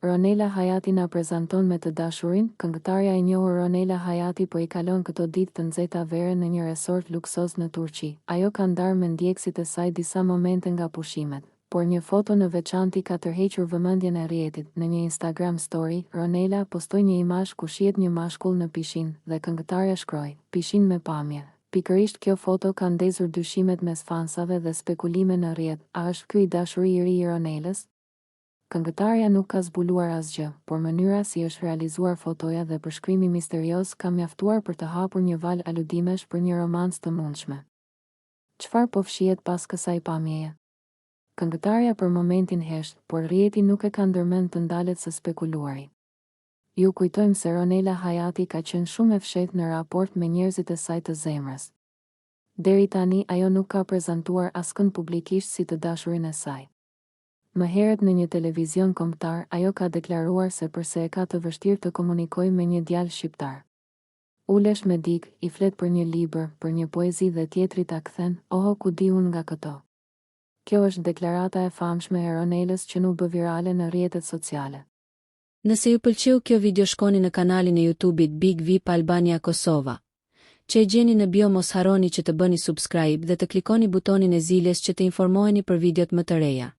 Ronela Hajati na prezanton me të dashurin, këngëtarja e njohur Ronela Hajati po i kalon këto ditë të nxehta vere në një resort luksoz në Turqi. Ajo ka ndarë me ndjekësit e saj disa momente nga pushimet. Por një foto në veçanti ka tërhequr vëmendjen e rrjetit. Në një Instagram Story, Ronela postoi një imazh ku shihet një mashkull në pishinë, dhe këngëtarja shkroi, Pishinë me pamje. Pikërisht kjo foto ka ndezur dyshimet mes fansave dhe spekulime në rrjet, a është ky i dashuri i ri i Ronelës? Këngëtarja nuk ka zbuluar asgjë, por mënyra si është realizuar fotoja dhe përshkrimi misterioz ka mjaftuar për të hapur një valë aludimesh për një romancë të mundshme. Çfarë po fshihet pas kësaj pamjeje? Këngëtarja për momentin hesht, por rrjeti nuk e ka ndërmend të ndalet së spekuluari. Ju kujtojmë se Ronela Hajati ka qenë shumë e fshehtë në raport me njerëzit e saj të zemrës. Deri tani ajo nuk ka prezantuar askënd publikisht si të dashurin e saj. Më herët në një televizion kombëtar ajo ka deklaruar se përse e ka të vështirë të komunikojë me një djalë shqiptar. Ulesh me dikë, i flet për një libër, për një poezi dhe tjetri ta kthen, oho ku di unë nga këto. Kjo është deklarata e famshme e Ronelës që u bë virale në rrjetet sociale. Nëse ju pëlqeu kjo video shkoni në kanalin e YouTube-it Big Vip Albania Kosova, që e gjeni në bio mos harroni që të bëni subscribe dhe të klikoni butonin e ziles që të informoheni për videot më të reja.